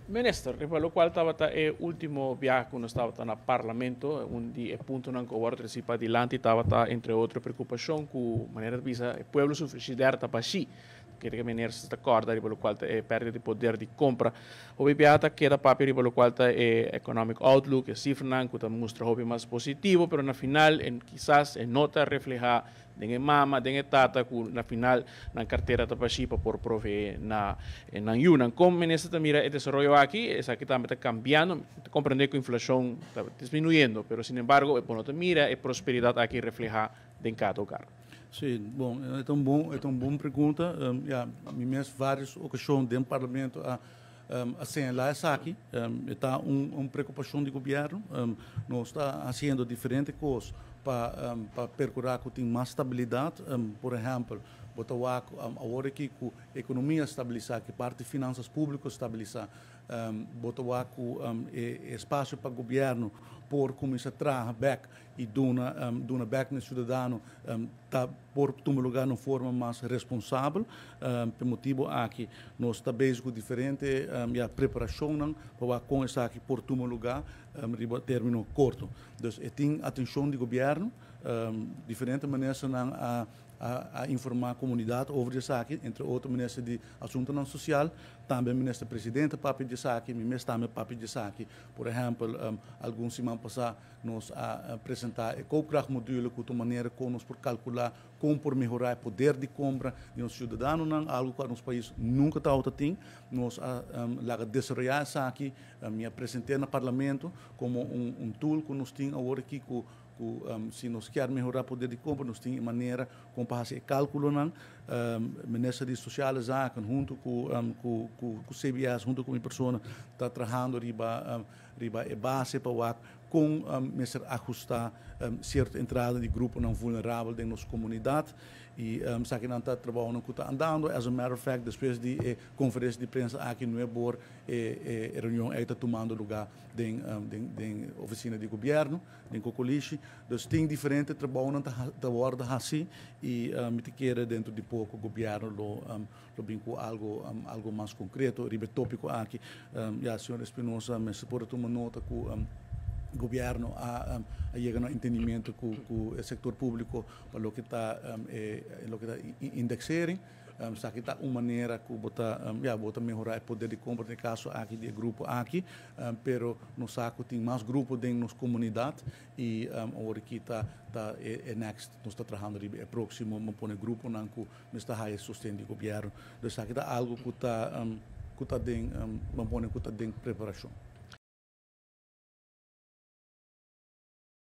Minister, riba locual tabata e ultimo biaha cu nos tabata na Parlamento, un di e puntonan cu a wordo treci padilanti tabata, entre otro, preocupacion cu, manera ta bisa, e pueblo su frigidaire ta bashi. Kere cu minister ta corda riba locual ta e perdida di poder di compra. Hopi biaha ta keda papia riba locual ta e economic outlook, e cifranan cu ta mustra hopi mas positivo, pero na final e kisas e no ta refleha den e mama, den e tata ku na final nan kartera ta bashí pa por proveé na nan yunan. Kon minister ta mira e desaroyo aki? Esaki tambe ta kambiando. Mi ta komprendé ku inflashon ta disminuyendo, pero sinembargo bo no ta mira e prosperidat aki reflehá den kada hogar. Sí, bon, e ta un bon, e ta un bon pregunta. Ya, mi mes vários okashon den parlamento a a señalá esaki. E ta un un preokupashon di gobièrnu. Nos ta hasiendo diferente kos pa pa perkurá ku tin mas stabilidat. Por ehèmpel, bo ta wak awor aki ku ekonomia stabilisá, ku e parti finansas públiko stabilisá, bo ta wak ku e espasio pa gobièrnu por kuminsá traha bèk i duna duna bèk na e siudadano ta por tuma lugá na un forma mas responsabel. P'e motibu aki nos ta bezig ku diferente ya preparashonnan pa wak kon esaki por tuma lugá riba término korto. Dus e tin atenshon di gobièrnu, diferente ministernan a a informá komunidat over di esaki, entre otro minister di Asuntunan Sosial, tambe minister presidente papia di esaki, mi mes tambe papia di esaki. Por ehèmpel, algun siman pasá nos a presentá e koopkrachtmodule ku ta un manera kon nos por kalkulá kon por mehorá e poder di kompra di nos siudadanonan, algu ku nos pais nunka tabata tin. Nos a laga desaroyá esaki, mi a present'é na parlamento komo un tool ku nos tin awor aki ku ku si nos kier mehorá poder di kompra nos tin e manera kon pa hasi e kalkulonan. Minister di Sosiale Zaken huntu ku ku CBS huntu ku mi persona ta trahando riba riba e base pa wak kon mester ahustá sierto entrada di gruponan vulnerabel den nos komunidat i esakinan ta trabounan ku ta andando. As a matter of fact despues di e konferensia di prensa aki nuebor e reunion ei ta tumando lugá den den ofisina di gobièrnu den Kokolishi. Dus tin diferente trabounan ta ta wòrdu hasi i mi ta kere dentro di poko gobièrnu lo lo bin ku algo algo mas konkreto riba e tópiko aki. Ya señor Espinosa mester por a tuma nota ku gobièrnu a a yega na un entendimiento ku ku e sektor públiko pa loke ta e loke ta indexering. Esaki ta un manera ku bo ta, ya, bo ta mehorá e poder di kompra den e kaso aki di e grupo aki, pero nos sa ku tin mas grupo den nos komunidat i awor aki ta ta e next nos ta trahando riba e próksimo bo pone gruponan ku mester haya sosten di gobièrnu. Dus esaki ta algu ku ta ku ta den, bo pone ku ta den preparashon.